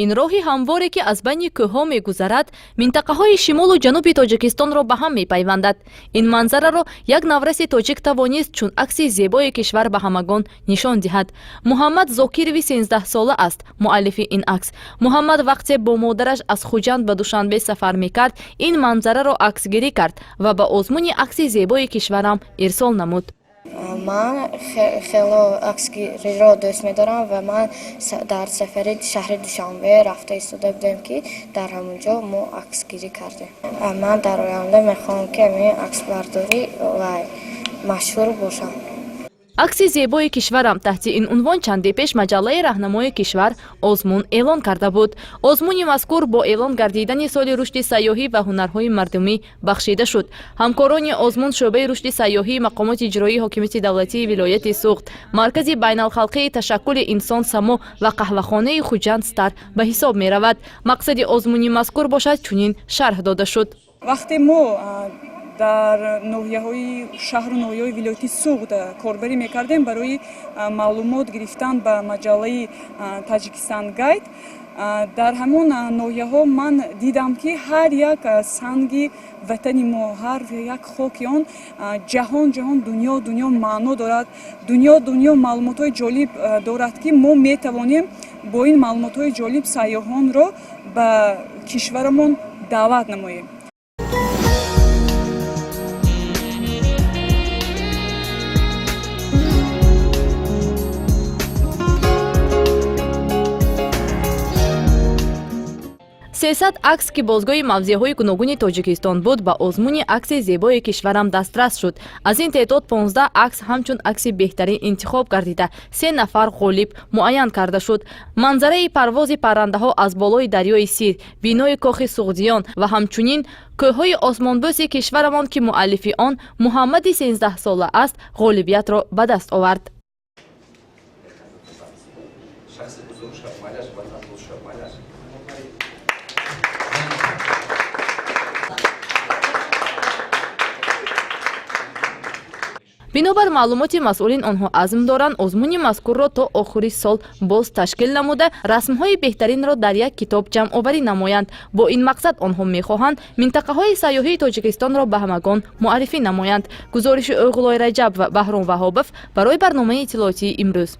Ин роҳи ҳамворе, ки аз байни кӯҳҳо мегузарад, минтақаҳои шимолу ҷануби Тоҷикистонро ба ҳам мепайвандад. Ин манзараро як навраси тоҷик тавонист чун акси зебои кишвар ба ҳамагон нишон диҳад. Муҳаммад Зокирови 13сола аст муаллифи ин акс. Муҳаммад вақте бо модараш аз Хуҷанд ба Душанбе сафар мекард, ин манзараро аксгирӣ кард ва ба озмуни «Акси зебои кишварам» ирсол намуд. Ман хело аксгириро дӯст медорам ва ман дар сафари шаҳри Душанбе рафта истода будем, ки дар ҳамон ҷо мо аксгирӣ кардем. Ман дар оянда мехоҳам, ки ҳамин аксбардорӣ ва машҳур бошам. «Акси зебои кишварам» таҳти ин унвон чанде пеш маҷаллаи «Раҳнамои кишвар» озмун эълон карда буд. Озмуни мазкур бо эълон гардидани соли рушди сайёҳӣ ва ҳунарҳои мардумӣ бахшида шуд. Ҳамкорони озмун шӯъбаи рушди сайёҳии мақомоти иҷроии ҳокимияти давлатии вилояти Суғд, маркази байналхалқии ташаккули инсон «Само» ва қаҳвахонаи «Хуҷанд Стар» ба ҳисоб меравад. Мақсади озмуни мазкур бошад, чунин шарҳ дода шуд. Вақте мо дар ноҳияҳои шаҳру ноҳияҳои вилояти Суғд корбарӣ мекардем барои маълумот гирифтан ба маҷаллаи «Таҷикистан Гайд», дар ҳамон ноҳияҳо ман дидам, ки ҳар як санги ватани мо, ҳар як хоки он ҷаҳон ҷаҳон, дунё дунё маъно дорад, дунё дунё маълумотҳои ҷолиб дорад, ки мо метавонем бо ин маълумотҳои ҷолиб сайёҳонро ба кишварамон даъват намоем. 300 акс, ки бозгӯи мавзеъҳои гуногуни Тоҷикистон буд, ба озмуни «Акси зебои кишварам» дастрас шуд. Аз ин теъдод 15 акс ҳамчун акси беҳтарин интихоб гардида, се нафар ғолиб муайян карда шуд. Манзараи парвози паррандаҳо аз болои дарёи Сир, бинои кохи Суғдиён ва ҳамчунин кӯҳҳои осмонбӯси кишварамон, ки муаллифи он Муҳаммади 13сола аст, ғолибиятро ба даст овард. Шахси бузург шав, майлаш, ватандӯст шав, майлаш. Бинобар маълумоти масъулин, онҳо азм доранд озмуни мазкурро то охири сол боз ташкил намуда, расмҳои беҳтаринро дар як китоб ҷамъоварӣ намоянд. Бо ин мақсад онҳо мехоҳанд минтақаҳои сайёҳии Тоҷикистонро ба ҳамагон муаррифӣ намоянд. Гузориши Оғлои Раҷаб ва Баҳром Ваҳобов барои барномаи иттилоотии «Имрӯз».